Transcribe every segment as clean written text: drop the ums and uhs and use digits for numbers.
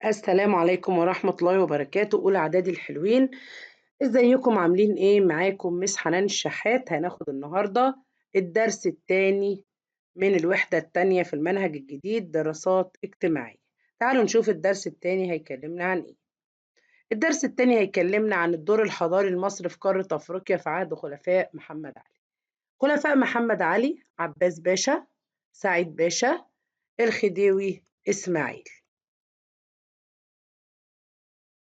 السلام عليكم ورحمة الله وبركاته. أولى إعدادي الحلوين، إزيكم عاملين إيه؟ معاكم مس حنان الشحات. هناخد النهاردة الدرس الثاني من الوحدة الثانية في المنهج الجديد دراسات اجتماعية. تعالوا نشوف الدرس الثاني هيكلمنا عن إيه. الدرس الثاني هيكلمنا عن الدور الحضاري المصري في قارة أفريقيا في عهد خلفاء محمد علي. خلفاء محمد علي: عباس باشا، سعيد باشا، الخديوي إسماعيل.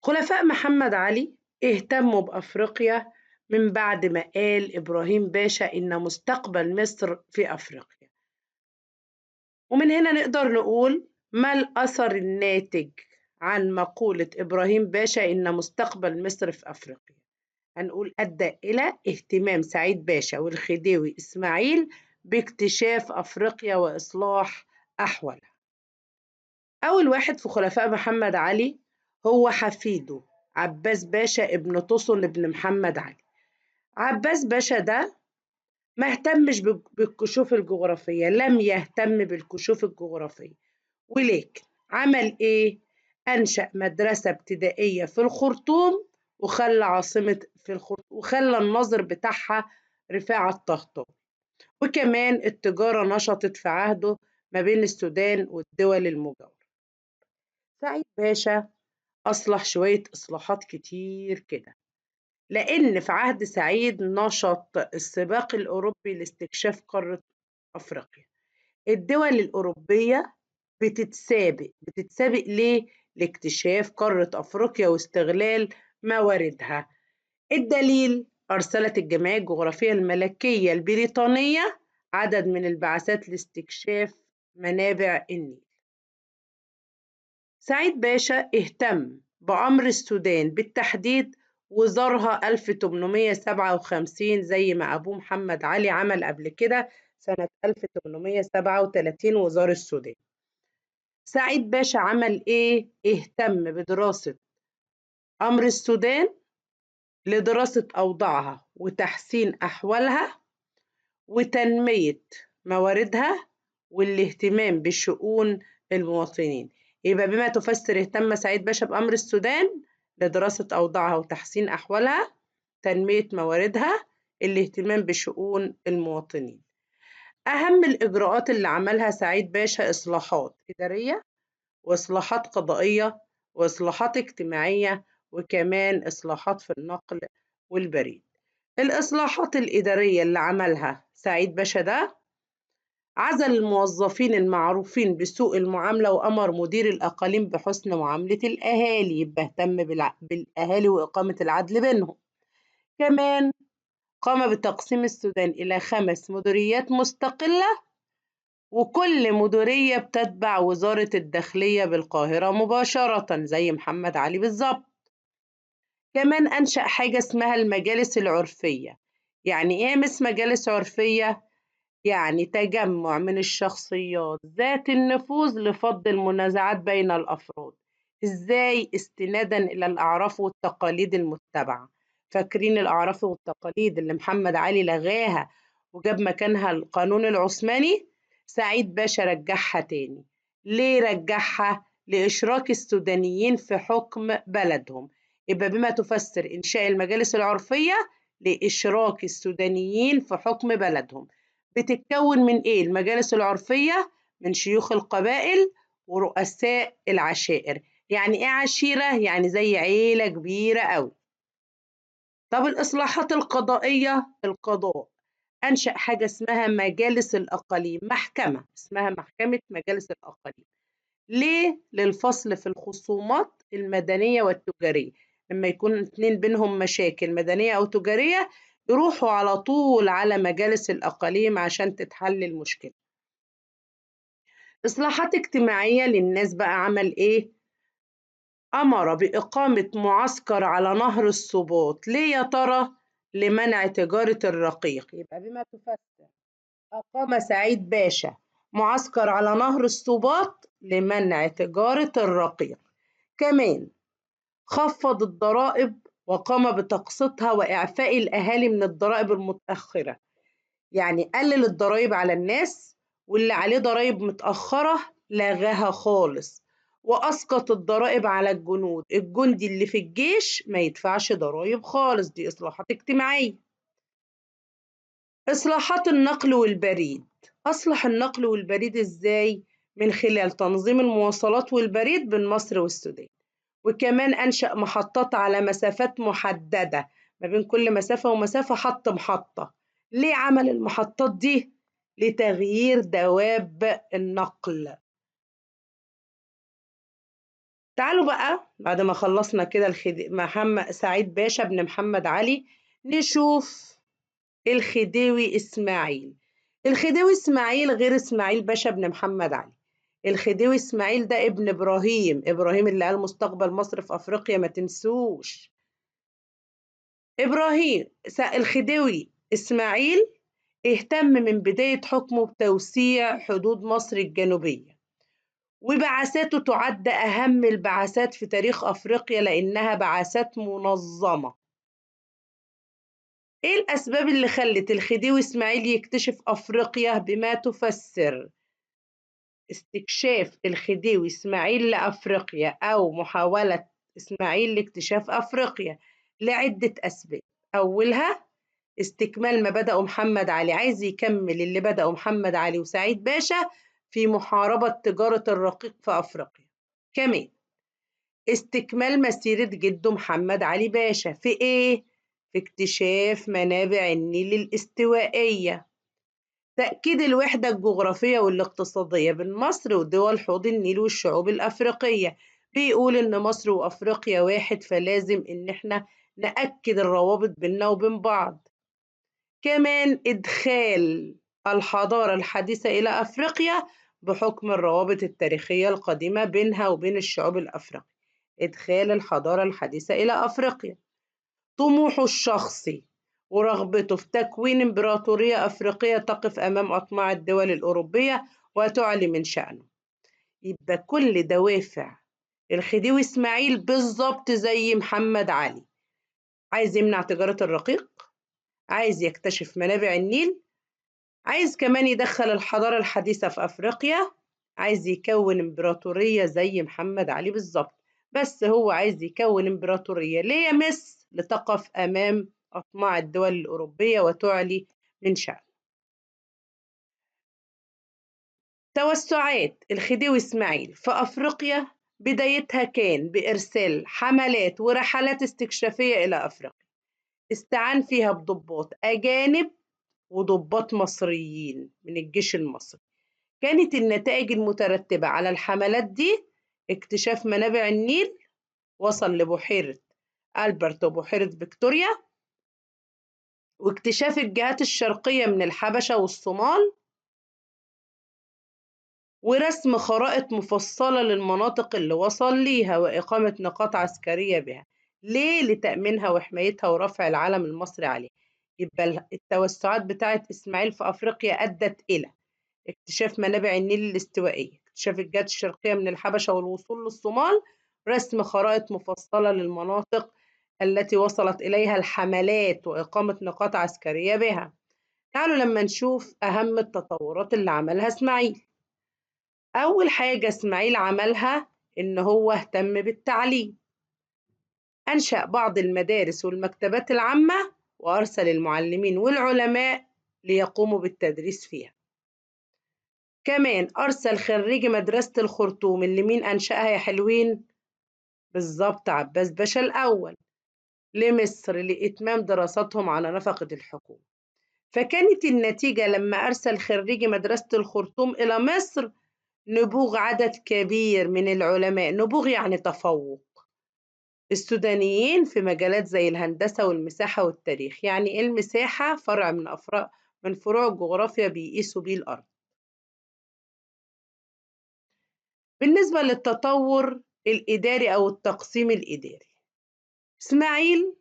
خلفاء محمد علي اهتموا بأفريقيا من بعد ما قال إبراهيم باشا إن مستقبل مصر في أفريقيا. ومن هنا نقدر نقول ما الأثر الناتج عن مقولة إبراهيم باشا إن مستقبل مصر في أفريقيا؟ هنقول أدى إلى اهتمام سعيد باشا والخديوي إسماعيل باكتشاف أفريقيا وإصلاح أحوالها. أول واحد في خلفاء محمد علي هو حفيده عباس باشا ابن طوسون ابن محمد علي. عباس باشا ده ما اهتمش بالكشوف الجغرافية، لم يهتم بالكشوف الجغرافية، ولكن عمل إيه؟ أنشأ مدرسة ابتدائية في الخرطوم وخلى عاصمة في الخرطوم وخلى الناظر بتاعها رفاعة الطهطاوي. وكمان التجارة نشطت في عهده ما بين السودان والدول المجاورة. سعيد باشا أصلح شوية إصلاحات كتير كده، لأن في عهد سعيد نشط السباق الأوروبي لاستكشاف قارة أفريقيا. الدول الأوروبية بتتسابق ليه؟ لاكتشاف قارة أفريقيا واستغلال مواردها. الدليل: أرسلت الجمعية الجغرافية الملكية البريطانية عدد من البعثات لاستكشاف منابع النيل. سعيد باشا اهتم بأمر السودان بالتحديد وزارها 1857 زي ما أبوه محمد علي عمل قبل كده سنة 1837 وزار السودان. سعيد باشا عمل إيه؟ اهتم بدراسة أمر السودان لدراسة أوضاعها وتحسين أحوالها وتنمية مواردها والاهتمام بشؤون المواطنين. يبقى بما تفسر اهتم سعيد باشا بأمر السودان لدراسة أوضاعها وتحسين أحوالها، تنمية مواردها، الاهتمام بشؤون المواطنين. أهم الإجراءات اللي عملها سعيد باشا إصلاحات إدارية وإصلاحات قضائية وإصلاحات اجتماعية وكمان إصلاحات في النقل والبريد. الإصلاحات الإدارية اللي عملها سعيد باشا ده: عزل الموظفين المعروفين بسوء المعاملة وأمر مدير الأقاليم بحسن معاملة الأهالي، يبقى اهتم بالأهالي وإقامة العدل بينهم. كمان قام بتقسيم السودان إلى 5 مديريات مستقلة، وكل مديرية بتتبع وزارة الداخلية بالقاهرة مباشرة زي محمد علي بالظبط. كمان أنشأ حاجة اسمها المجالس العرفية. يعني إيه مس مجالس عرفية؟ يعني تجمع من الشخصيات ذات النفوذ لفض المنازعات بين الأفراد. إزاي؟ استنادا إلى الأعراف والتقاليد المتبعة. فاكرين الأعراف والتقاليد اللي محمد علي لغاها وجاب مكانها القانون العثماني؟ سعيد باشا رجعها تاني. ليه رجعها؟ لإشراك السودانيين في حكم بلدهم. يبقى بما تفسر إنشاء المجالس العرفية لإشراك السودانيين في حكم بلدهم. بتتكون من إيه المجالس العرفية؟ من شيوخ القبائل ورؤساء العشائر. يعني إيه عشيرة؟ يعني زي عيلة كبيرة أوي. طب الإصلاحات القضائية، القضاء أنشأ حاجة اسمها مجالس الأقاليم، محكمة اسمها محكمة مجالس الأقاليم. ليه؟ للفصل في الخصومات المدنية والتجارية. لما يكون اتنين بينهم مشاكل مدنية أو تجارية يروحوا على طول على مجالس الأقاليم عشان تتحل المشكلة. إصلاحات اجتماعية للناس بقى عمل إيه؟ أمر بإقامة معسكر على نهر السباط. ليه يا ترى؟ لمنع تجارة الرقيق. يبقى بما تفسر أقام سعيد باشا معسكر على نهر السباط لمنع تجارة الرقيق. كمان خفض الضرائب وقام بتقسيطها وإعفاء الأهالي من الضرائب المتأخرة. يعني قلل الضرائب على الناس، واللي عليه ضرائب متأخرة لغاها خالص، وأسقط الضرائب على الجنود، الجندي اللي في الجيش ما يدفعش ضرائب خالص، دي إصلاحات اجتماعية. إصلاحات النقل والبريد، أصلح النقل والبريد إزاي؟ من خلال تنظيم المواصلات والبريد بين مصر والسودان، وكمان أنشأ محطات على مسافات محددة، ما بين كل مسافة ومسافة حط محطة. ليه عمل المحطات دي؟ لتغيير دواب النقل. تعالوا بقى بعد ما خلصنا كده محمد سعيد باشا بن محمد علي، نشوف الخديوي إسماعيل. الخديوي إسماعيل غير إسماعيل باشا بن محمد علي. الخديوي إسماعيل ده ابن إبراهيم، إبراهيم اللي قال مستقبل مصر في أفريقيا، ما تنسوش. إبراهيم الخديوي إسماعيل اهتم من بداية حكمه بتوسيع حدود مصر الجنوبية، وبعثاته تعد أهم البعثات في تاريخ أفريقيا لأنها بعثات منظمة. إيه الأسباب اللي خلت الخديوي إسماعيل يكتشف أفريقيا بما تفسر استكشاف الخديوي إسماعيل لأفريقيا أو محاولة إسماعيل لاكتشاف أفريقيا؟ لعدة أسباب. أولها استكمال ما بدأه محمد علي، عايز يكمل اللي بدأه محمد علي وسعيد باشا في محاربة تجارة الرقيق في أفريقيا. كمان استكمال مسيرة جده محمد علي باشا في إيه؟ في اكتشاف منابع النيل الاستوائية. تأكيد الوحدة الجغرافية والاقتصادية بين مصر ودول حوض النيل والشعوب الأفريقية. بيقول إن مصر وأفريقيا واحد، فلازم إن إحنا نأكد الروابط بيننا وبين بعض. كمان إدخال الحضارة الحديثة إلى أفريقيا بحكم الروابط التاريخية القديمة بينها وبين الشعوب الأفريقية. إدخال الحضارة الحديثة إلى أفريقيا. طموحه الشخصي ورغبته في تكوين إمبراطورية أفريقية تقف أمام أطماع الدول الأوروبية وتعلي من شأنه. يبقى كل دوافع الخديوي إسماعيل بالظبط زي محمد علي، عايز يمنع تجارة الرقيق، عايز يكتشف منابع النيل، عايز كمان يدخل الحضارة الحديثة في أفريقيا، عايز يكون إمبراطورية زي محمد علي بالظبط. بس هو عايز يكون إمبراطورية ليه يا مس؟ لتقف أمام أطماع الدول الأوروبية وتعلي من شأنه. توسعات الخديوي إسماعيل في أفريقيا بدايتها كان بإرسال حملات ورحلات استكشافية إلى أفريقيا، استعان فيها بضباط أجانب وضباط مصريين من الجيش المصري. كانت النتائج المترتبة على الحملات دي اكتشاف منابع النيل، وصل لبحيرة ألبرت وبحيرة فيكتوريا، واكتشاف الجهات الشرقية من الحبشة والصومال، ورسم خرائط مفصلة للمناطق اللي وصل ليها وإقامة نقاط عسكرية بها. ليه؟ لتأمينها وحمايتها ورفع العلم المصري عليها. يبقى التوسعات بتاعت إسماعيل في أفريقيا أدت إلى اكتشاف منابع النيل الاستوائية، اكتشاف الجهات الشرقية من الحبشة والوصول للصومال، رسم خرائط مفصلة للمناطق التي وصلت إليها الحملات وإقامة نقاط عسكرية بها. تعالوا لما نشوف أهم التطورات اللي عملها إسماعيل. أول حاجة إسماعيل عملها إن هو اهتم بالتعليم، أنشأ بعض المدارس والمكتبات العامة وأرسل المعلمين والعلماء ليقوموا بالتدريس فيها. كمان أرسل خريج مدرسة الخرطوم اللي مين أنشأها يا حلوين؟ بالظبط عباس باشا الأول، لمصر لإتمام دراستهم على نفقة الحكومة. فكانت النتيجة لما أرسل خريج مدرسة الخرطوم إلى مصر نبوغ عدد كبير من العلماء، نبوغ يعني تفوق، السودانيين في مجالات زي الهندسة والمساحة والتاريخ. يعني إيه المساحة؟ فرع من فروع الجغرافيا بيقيسوا بيه الأرض. بالنسبة للتطور الإداري أو التقسيم الإداري، إسماعيل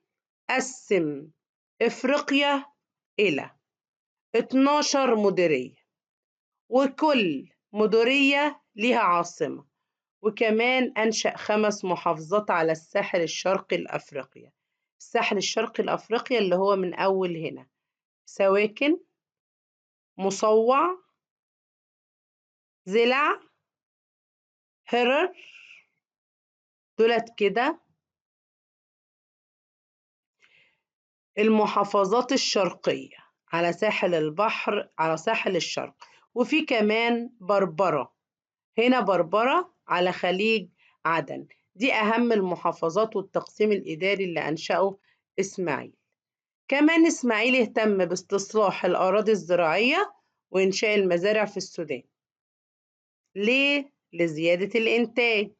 قسم إفريقيا إلى 12 مديرية، وكل مديرية ليها عاصمة، وكمان أنشأ 5 محافظات على الساحل الشرقي الأفريقي. الساحل الشرقي الأفريقي اللي هو من أول هنا سواكن، مصوع، زلع، هرر، دولت كده المحافظات الشرقية على ساحل البحر، على ساحل الشرق. وفي كمان بربرة، هنا بربرة على خليج عدن. دي أهم المحافظات والتقسيم الإداري اللي أنشأه إسماعيل. كمان إسماعيل اهتم باستصلاح الأراضي الزراعية وإنشاء المزارع في السودان. ليه؟ لزيادة الإنتاج.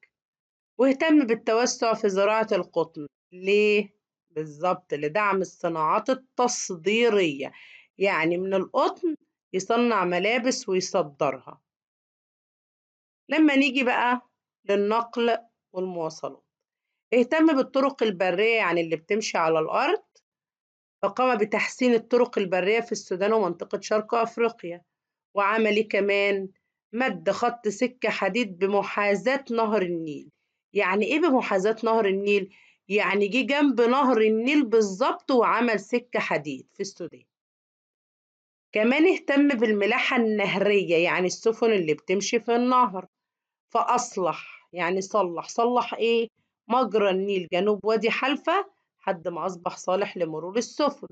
واهتم بالتوسع في زراعة القطن. ليه؟ بالظبط لدعم الصناعات التصديرية، يعني من القطن يصنع ملابس ويصدرها. لما نيجي بقى للنقل والمواصلات، اهتم بالطرق البرية يعني اللي بتمشي على الأرض، فقام بتحسين الطرق البرية في السودان ومنطقة شرق أفريقيا. وعمل كمان مد خط سكة حديد بمحاذاة نهر النيل. يعني إيه بمحاذاة نهر النيل؟ يعني جه جنب نهر النيل بالظبط وعمل سكة حديد في السودان. كمان اهتم بالملاحة النهرية، يعني السفن اللي بتمشي في النهر، فأصلح يعني صلح إيه؟ مجرى النيل جنوب وادي حلفة لحد ما أصبح صالح لمرور السفن.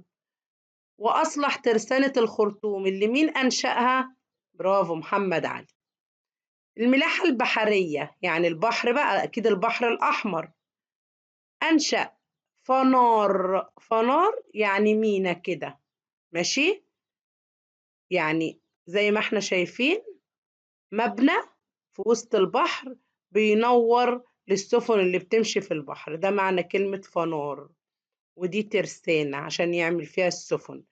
وأصلح ترسانة الخرطوم اللي مين أنشأها؟ برافو، محمد علي. الملاحة البحرية يعني البحر بقى، أكيد البحر الأحمر، أنشأ فنار. فنار يعني مينا كده، ماشي؟ يعني زي ما احنا شايفين مبنى في وسط البحر بينور للسفن اللي بتمشي في البحر، ده معنى كلمة فنار. ودي ترسانة عشان يعمل فيها السفن.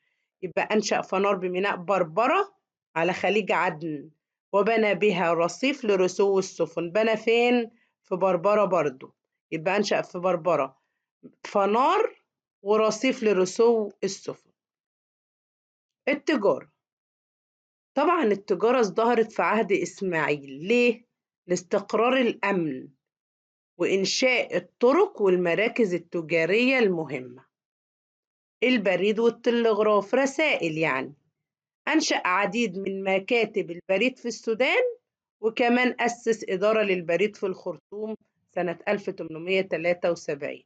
يبقى أنشأ فنار بميناء بربرة على خليج عدن، وبنى بها رصيف لرسو السفن. بنى فين؟ في بربرة برضو. يبقى أنشأ في بربرة فنار ورصيف لرسو السفن. التجارة، طبعا التجارة ازدهرت في عهد إسماعيل. ليه؟ لاستقرار الأمن وإنشاء الطرق والمراكز التجارية المهمة. البريد والتلغراف، رسائل يعني. أنشأ عديد من مكاتب البريد في السودان، وكمان أسس إدارة للبريد في الخرطوم سنة 1873.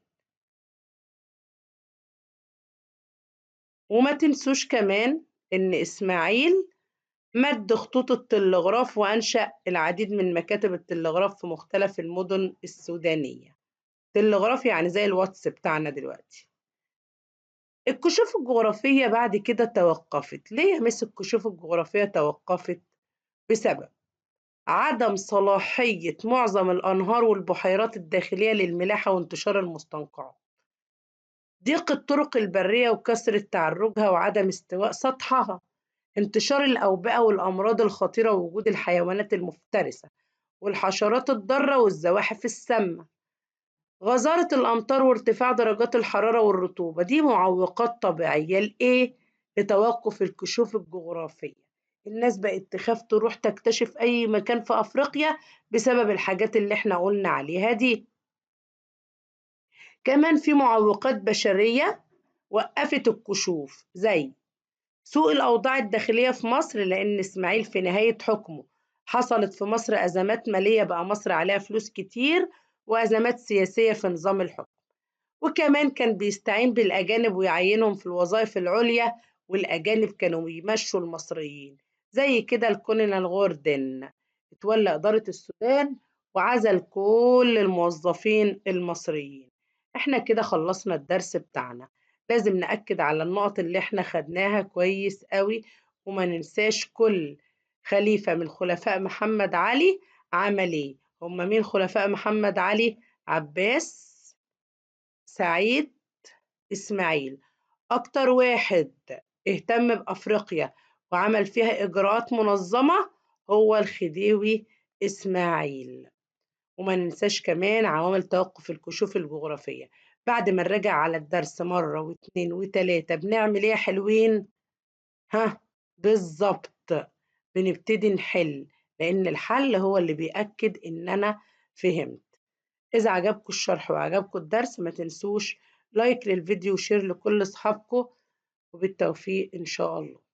وما تنسوش كمان إن إسماعيل مد خطوط التلغراف وأنشأ العديد من مكاتب التلغراف في مختلف المدن السودانية. تلغراف يعني زي الواتس بتاعنا دلوقتي. الكشوف الجغرافية بعد كده توقفت. ليه يا مس الكشوف الجغرافية توقفت؟ بسبب عدم صلاحية معظم الأنهار والبحيرات الداخلية للملاحة وانتشار المستنقعات، ضيق الطرق البرية وكثرة تعرجها وعدم استواء سطحها، انتشار الأوبئة والأمراض الخطيرة ووجود الحيوانات المفترسة والحشرات الضارة والزواحف السامة، غزارة الأمطار وارتفاع درجات الحرارة والرطوبة. دي معوقات طبيعية لإيه؟ لتوقف الكشوف الجغرافية. الناس بقت تخاف تروح تكتشف أي مكان في أفريقيا بسبب الحاجات اللي احنا قلنا عليها دي. كمان في معوقات بشرية وقفت الكشوف، زي سوء الأوضاع الداخلية في مصر، لأن إسماعيل في نهاية حكمه حصلت في مصر أزمات مالية، بقى مصر عليها فلوس كتير، وأزمات سياسية في نظام الحكم. وكمان كان بيستعين بالأجانب ويعينهم في الوظائف العليا، والأجانب كانوا بيمشوا المصريين، زي كده الكولونيل غوردن اتولى إدارة السودان وعزل كل الموظفين المصريين. احنا كده خلصنا الدرس بتاعنا. لازم نأكد على النقط اللي احنا خدناها كويس قوي، وما ننساش كل خليفة من خلفاء محمد علي عمل ايه. هم مين خلفاء محمد علي؟ عباس، سعيد، إسماعيل. أكتر واحد اهتم بأفريقيا وعمل فيها إجراءات منظمة هو الخديوي إسماعيل. وما ننساش كمان عوامل توقف الكشوف الجغرافية. بعد ما نراجع على الدرس مرة واتنين وتلاتة بنعمل ايه يا حلوين؟ ها، بالظبط بنبتدي نحل، لأن الحل هو اللي بيأكد إن أنا فهمت. إذا عجبكم الشرح وعجبكم الدرس ما تنسوش like للفيديو و share لكل أصحابكم، وبالتوفيق إن شاء الله.